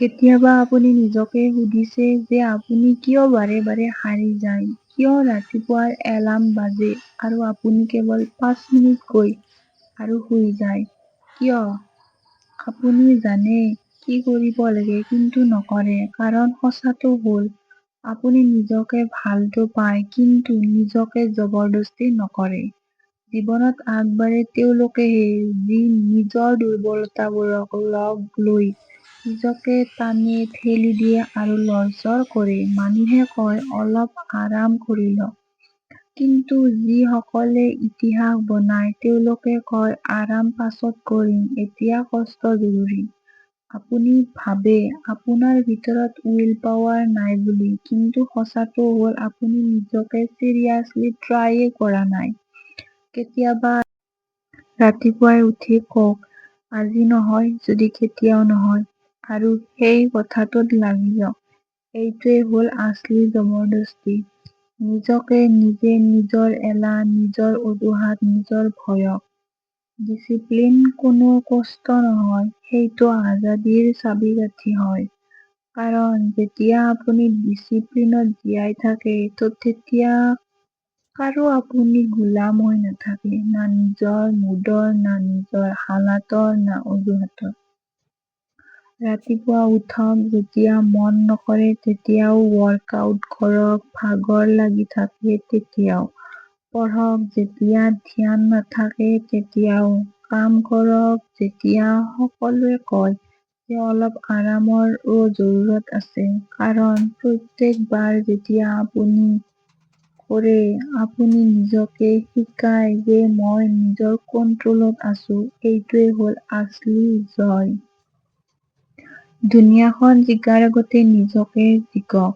কেতিয়াবা আপুনি নিজকে সুধিছে যে আপুনি কিয় বাৰে বাৰে হাৰি যায়? কিয় ৰাতিপুৱাৰ এলাৰ্ম বাজে আৰু আপুনি কেৱল 5 মিনিট গৈ আৰু শুই যায়? কিয় আপুনি জানে কি কৰিব লাগে কিন্তু নকৰে? কাৰণ সঁচাটো হ'ল, আপুনি নিজকে ভালতো পায়, কিন্তু নিজকে জবৰদস্তি নকৰে। জীৱনত আগবাঢ়ে তেওঁলোকেহে যি নিজৰ দুৰ্বলতাবোৰক লগ লৈ নিজকে টানি ঠেলি দিয়ে আৰু লৰচৰ কৰে। মানুহে কয়, অলপ আৰাম কৰি লওক। কিন্তু যিসকলে ইতিহাস বনায়, তেওঁলোকে কয়, আৰাম পাছত কৰিম, এতিয়া কষ্ট জৰুৰী। আপুনি ভাবে আপোনাৰ ভিতৰত will power নাই বুলি, কিন্তু সঁচাটো হ'ল আপুনি নিজকে চিৰিয়াছলি ট্ৰাইয়ে কৰা নাই। কেতিয়াবা ৰাতিপুৱাই উঠি কওক, আজি নহয় যদি কেতিয়াও নহয়। আৰু সেই কথাটোত লাগি যাওক। এইটোৱেই হ'ল আচলি জবৰদস্তি। নিজকে নিজে, নিজৰ এলাহ, নিজৰ অজুহাত, নিজৰ ভয়ক। ডিচিপ্লিন কোনো কষ্ট নহয়, সেইটো আজাদীৰ চাবিকাঠি হয়। কাৰণ যেতিয়া আপুনি ডিচিপ্লিনত জীয়াই থাকে, তেতিয়া কাৰো আপুনি গোলাম হৈ নাথাকে, না নিজৰ মুডৰ, না নিজৰ হালাতৰ, না অজুহাতৰ। ৰাতিপুৱা উঠক যেতিয়া মন নকৰে তেতিয়াও, ৱৰ্কআউট কৰক ভাগৰ লাগি থাকে তেতিয়াও, পঢ়ক যেতিয়া ধ্যান নাথাকে তেতিয়াও, কাম কৰক যেতিয়া সকলোৱে কয় যে অলপ আৰামৰো জৰুৰত আছে। কাৰণ প্ৰত্যেকবাৰ যেতিয়া আপুনি কৰে, আপুনি নিজকে শিকায় যে মই নিজৰ কণ্ট্ৰলত আছো। এইটোৱেই হ'ল আচলি জয়। দুনিয়াখন জিকাৰ আগতে নিজকে জিকক।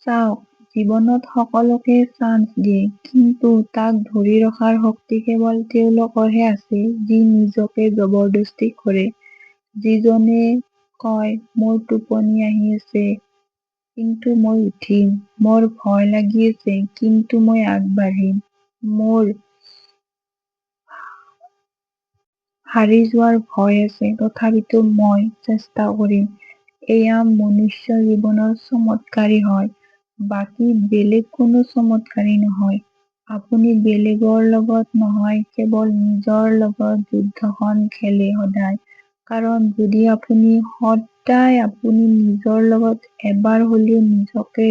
চাওক, জীৱনত সকলোকে চান্স দিয়ে, কিন্তু তাক ধৰি ৰখাৰ শক্তি কেৱল তেওঁলোকৰহে আছে যি নিজকে জবৰদস্তি কৰে। যিজনে কয়, মোৰ টোপনি আহি আছে, কিন্তু মই উঠিম। মোৰ ভয় লাগি আছে, কিন্তু মই আগবাঢ়িম। মোৰ হাৰি যোৱাৰ ভয় আছে, তথাপিতো মই চেষ্টা কৰিম। এয়া মনুষ্য জীৱনৰ চমৎকাৰী হয়, বাকী বেলেগ কোনো চমৎকাৰী নহয়। আপুনি বেলেগৰ লগত নহয়, কেৱল নিজৰ লগত যুদ্ধখন খেলে সদায়। কাৰণ যদি আপুনি সদায় আপুনি নিজৰ লগত এবাৰ হ'লেও নিজকে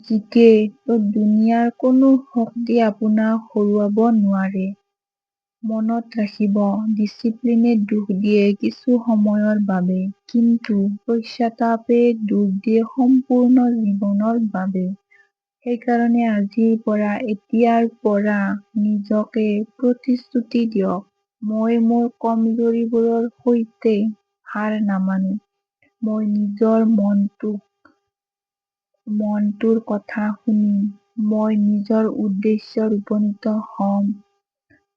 জিকে, তো দুনিয়াৰ কোনো শক্তি আপোনাক হৰুৱাব নোৱাৰে। মনত ৰাখিব, ডিচিপ্লিনে দুখ দিয়ে কিছু সময়ৰ বাবে, কিন্তু পশ্চাতাপে দুখ দিয়ে সম্পূৰ্ণ জীৱনৰ বাবে। সেইকাৰণে আজিৰ পৰা, এতিয়াৰ পৰা নিজকে প্ৰতিশ্ৰুতি দিয়ক, মই মোৰ কমজোৰিবোৰৰ সৈতে হাৰ নামানো। মই নিজৰ মনটোৰ কথা শুনিম। মই নিজৰ উদ্দেশ্যত উপনীত হ'ম,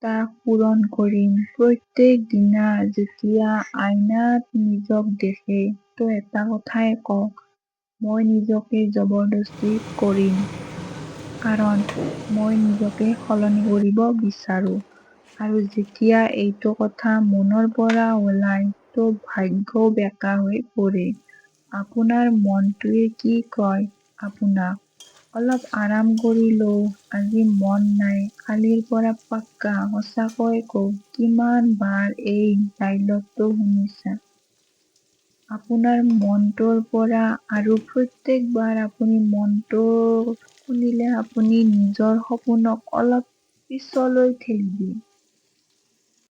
তাক পূৰণ কৰিম। প্ৰত্যেক দিনা যেতিয়া আইনাত নিজক দেখে, তো এটা কথাই কওক, মই নিজকে জবৰদস্তি কৰিম। কাৰণ মই নিজকে সলনি কৰিব বিচাৰো। আৰু যেতিয়া এইটো কথা মনৰ পৰা ওলায়, তো ভাগ্যও বেঁকা হৈ পৰে। আপোনাৰ মনটোৱে কি কয় আপোনাক? অলপ আৰাম কৰি লওঁ, আজি মন নাই, কালিৰ পৰা পাক্কা। সঁচাকৈ কওক, কিমান বাৰ এই ডায়লগটো শুনিছা আপোনাৰ মনটোৰ পৰা? আৰু প্ৰত্যেকবাৰ আপুনি মনটো শুনিলে আপুনি নিজৰ সপোনক অলপ পিছলৈ ঠেলি দিয়ে।